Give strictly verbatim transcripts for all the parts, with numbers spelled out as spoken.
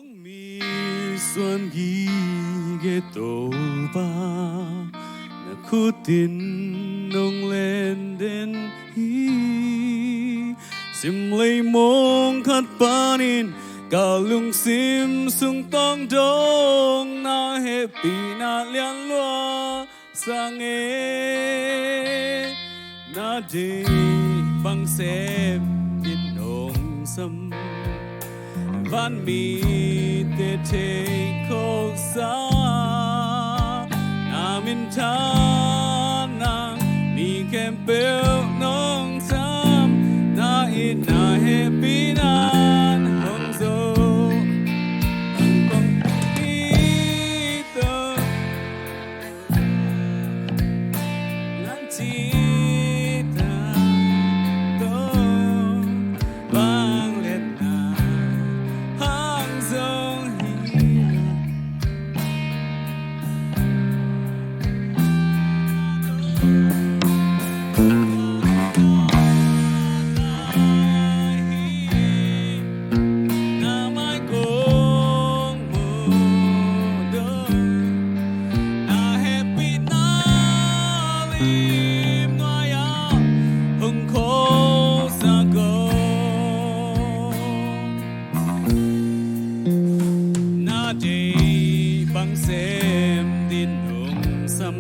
Mi suan gige Topa, na khut in nong len den hi. Sim lei mong khat panin ka lungsim sung tawng dong, na hehpihna lian lua sang e. Na deih bang sem in nong sam, van mite thei khawhsa. Na minthanna mi khempeuh nong sam, na it na hehpihna hong zo. Hong kong it Na mai kong muh dong, na hehpihna lim nuai-ah hong khawlsak aw. Na deih bang sem din nong sam,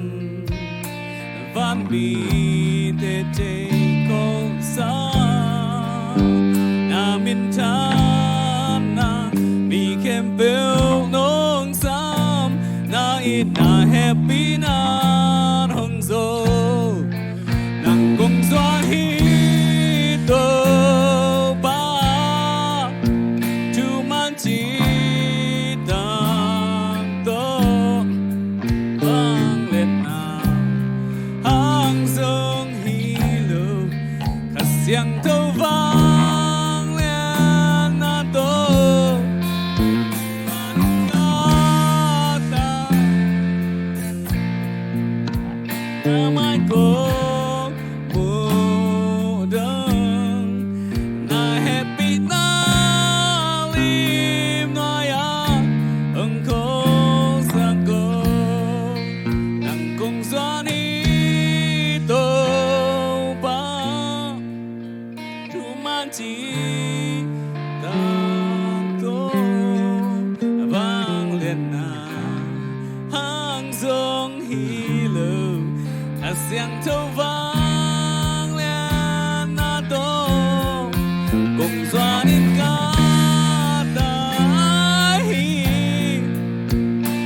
van mite thei khawhsa. Na minthanna mi khempeuh nong sam, na it na hehpihna hong zo. Nang kong zuan hi Topa, thuman cih tang tawh, vangliatna hang zong hi lo. Kha Siangtho vangliatna tawh, man kata na mai kong muh dong, na hehpihna lim nuai-ah hong khawlsak aw. Nang kong zuan hi Topa, thuman cih tang tawh, vangliatna hang zong hi lo. Kha Siangtho vangliatna tawh kong zuan in ka ta hi.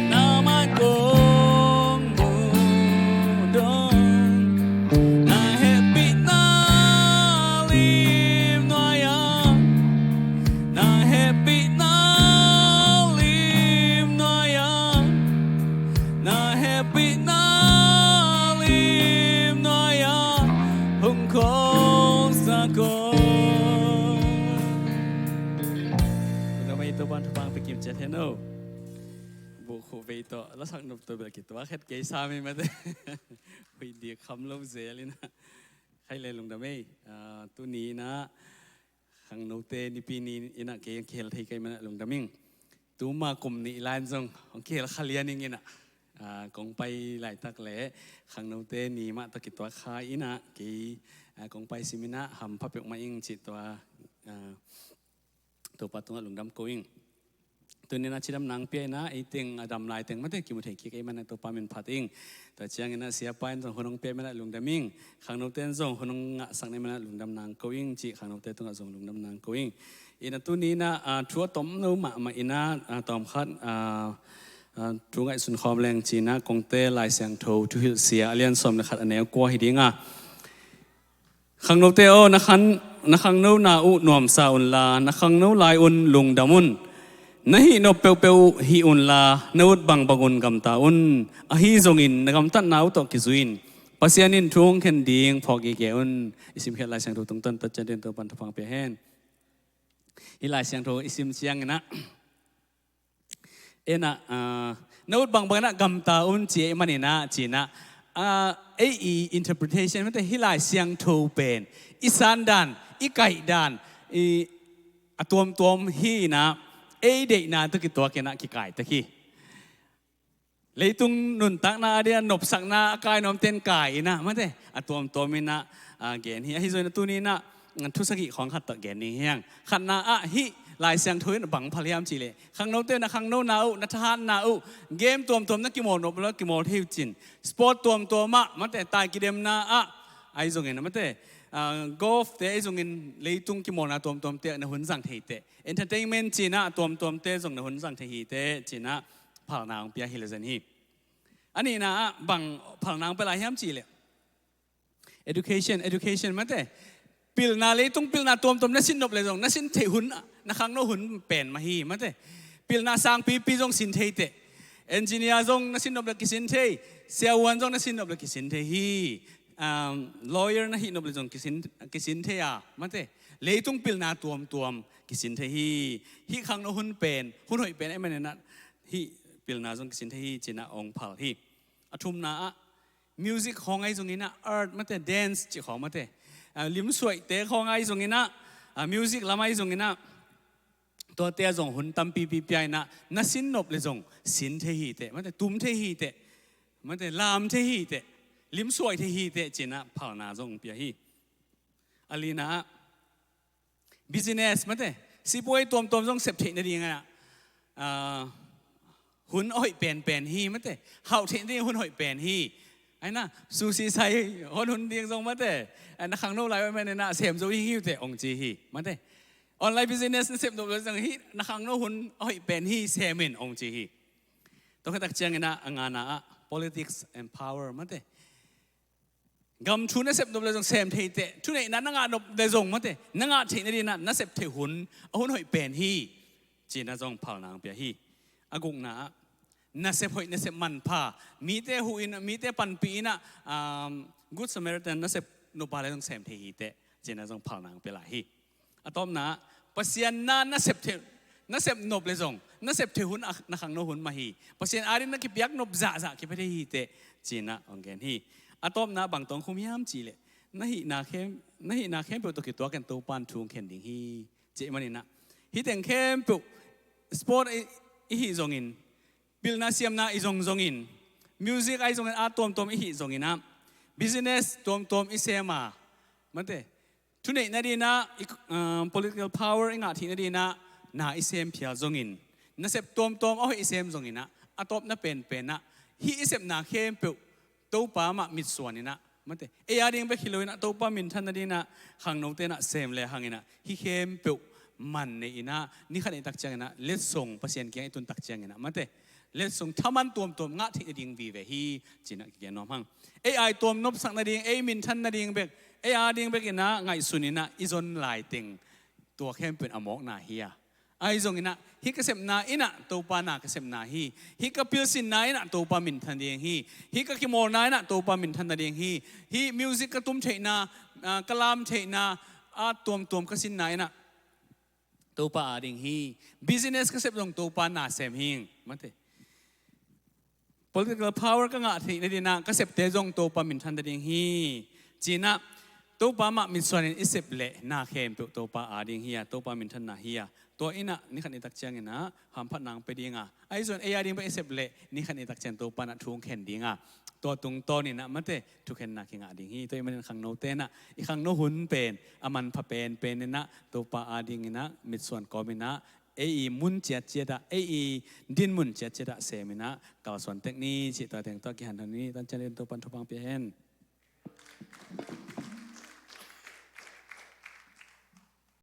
Na mai kong muh dong, na hehpihna lim nuai-ah, na hehpihna lim nuai-ah, na hehpihna lim nuai-ah hong khawlsak aw. Tua mah ei Topa'n thupha hong pia kim ciat hen aw. Buh khuh vei tawh lasak nop tawh bel kituak het kei sam hi mate. Huih dik kham lo zel in ah. Khaile lungdam ei. Ah, tuni in ah khangnote nipi ni in ah kei hong kihel thei ka hih man ah lungdam ing. Tuma kum nih lai in zong hong kihel kha lian ing in ah. Ah, kong pai laitak le khangnote ni mah tawh kituak kha in ah kei, ah, kong pai sim in ah hampha peuhmah ing cih tua, ah, Topa tungah lungdam ko ing. Tuni in ah cidam nang pia in ah, ei teng a dam lai teng mate kimu thei kik ei man ah Topa min phat ing. Tua ciangin ah siapa in zong hun hong pia man ah lungdam ing. Khangnote in zong hun hong ngahsak na man ah lungdam nang ko ing cih khangnote tungah zong lungdam nang ko ing. In ah tuni in ah, ah, thu a tomno mahmah in ah, ah, tawmkhat, ah, ah, thu ngaihsun khawm leng ci in ah Kongte Lai Siangtho Thuhilh Sia a lian sawm le khat a neu kua hi ding a. Khangnote aw, na khang, na khangnona uh nuamsa unla, na khangno lai un lungdam un. Na hih nop peuhpeuh uh hih unla, na ut bangbang un gamta un. Ahi zongin na gamtatna uh tawh kizui in Pasian in thu hong khen ding phawk gige un. I simkhiat Lai Siangtho tungtawn tatciat dingin Topa'n thupha hong pia hen. Hih Lai Siangtho i sim ciangin ah, en ah, ah, na ut bangbang in ah gamta un ci ahih manin ah, ci in ah, ah, ei i interpretation mate hih Lai Siangtho pen i sandan, i kaihdan, i a tuamtuam hi in ah, ei deihna tawh kituakin ah kikai tek hi. Leitung nuntakna a dia nopsakna a kai nuamten kai in ah, mate, a tuamtuam in ah, a, gen hi. Ahi zongin ah tuni in ah thu sagih khawng khat tawh gen ding hi hang. Khatna ah hih Lai Siangtho in bang phal hiam cih leh, khangnote na khangnona uh, na thahatna uh, game tuamtuam na kimawl nop lo, kimawl thei uh cin. Sport tuamtuam ah, mate, tai kidemna ah, ahi zongin, mate, a, golf te ahi zongin leitung kimawlna tuamtuam te na hun zang thei teh. Entertainment cih in ah tuamtuam te zong na hun zang thei hi teh, cih in ah phalna hong pia hi le zen hi. A nihna ah bang phalna hong pia lai hiam cih leh, education, education, mate. Pilna, leitung pilna tuamtuam na sin nop le zong, na sin theih hun, na khangno hun pen mah hi, mate. Pilna sangpipi zong sin thei teh. Engineer zong na sin nop le kisin thei. Siavuan zong na sin nop le kisin thei hi. Um, lawyer na hih nop le zong kisin, kisin thei a, mate. Leitung pilna tuamtuam kisin thei hi. Hih khangno hun pen, hun hoih pen ahih manin ah hih pilna zong kisin thei hi, cih in ah hong phal hi. A thumna ah music khawng ahi zongin ah, art, mate, dance cih khawng, mate, a, limsuaihte khawng ahi zongin ah, a, music lam ahi zongin ah, tuate ah zong hun tampipi pia in ah, na sin nop le zong sin thei hi teh, mate, tum thei hi teh, mate, lam thei hi teh, limsuai thei hi teh, cih in ah phalna zong pia hi. A lina ah business, mate, sipuai tuamtuam zong sep theih nading ah, a, hun a hoih penpen hi, mate. Hauh theih nading hun hoih pen hi. Ahi na, sushi sai hon hun ding zong, mate, a, na khangno lai uh ahih manin ah sem zo hi hi uh teh hong ci hi, mate. Online business na sep nop le zong hih na khangno hun a hoih pen hi, sem in, hong ci hi. Tua khit tak ciangin ah a ngana ah politics and power, mate. Gam thu na sep nop le zong sem thei teh, thuneihna na ngah nop le zong, mate, na ngah theih nading ah na sep theih hun, a hun hoih pen hi, cih in ah zong phalna hong pia hi. A gukna ah nasep hoih, nasep manpha, mite huh in, mite panpih in ah, um, Good Samaritan nasep nop a le zong sem thei hi teh, cih in ah zong phalna hong pia lai hi. A tawpna ah Pasian na, nasep theih, nasep nop le zong nasep theih hun a, na khangno hun mah hi. Pasian ading na kipiak nop zahzah kipia thei hi teh, cih in ah hong gen hi. A tawpna ah bang tawh hong khum hiam cih leh, na hihna khem, na hihna khempeuh tawh kituakin Topa'n thu hong khen ding hi, cih ahih manin ah hih teng khempeuh, sport i, i hih zongin, pilna siamna i zong zongin, music ahi zongin, a, tuamtuam i hih zongin ah, business tuamtuam i sem a, mate, thuneih nading ah i, um, political power i ngah theih nading ah na i sem phial zongin, nasep tuamtuam a hoih i sem zongin ah, a tawpna penpen ah hih i sepna khempeuh Topa mah mitsuan in ah, mate, ei ading bek hi lo in ah Topa minthan nading ah khangnote in ah sem le hang in ah hih khempeuh man nei in ah, ni khat ni tak ciangin ah letsong Pasian kiang i tun tak ciangin ah, mate, letsong thaman tuamtuam ngah theih nading vive hi, cih in ah kigen nuam hang. Ei aituam nopsak nading, ei minthan nading bek, ei ading bek in ah ngaihsun in ah i zon lai teng, tua khempeuh in a mawkna hi a. Ahi zongin ah hih ka sepna in ah Topa na ka sepna hi. Hih ka pilsinna in ah Topa minthan ding hi. Hih ka kimawlna in ah Topa minthan nading hi. Hih music ka tum theihna, ah, ka lam theihna, a, tuamtuam ka sinna in ah Topa ading hi. Business ka sep zong Topa na sem hi, mate. Political power ka ngah theih nading ah ka septe zong Topa minthan nading hi, ci-in ah Topa mah mitsuanin i sep leh na khempeuh Topa ading hi a, Topa minthanna hi a, tua in ah ni khat ni tak ciangin ah hamphatna hong pia ding a, ahi zongin ei ading bek i sep leh ni khat ni tak ciang Topa in ah thu hong khen ding a, tua tungtawnin ah mate thukhenna kingah ding hi. Tua ahih manin khangnote in ah i khangno hun pen a manpha penpen in ah Topa adingin ah mitsuan kawmin ah ei i mun ciatciat ah, ei i dinmun ciatciat ah semin ah kalsuan tek ni, cih tua teng tawh kihanthawn ni. Tancian in Topa'n thupha hong pia hen.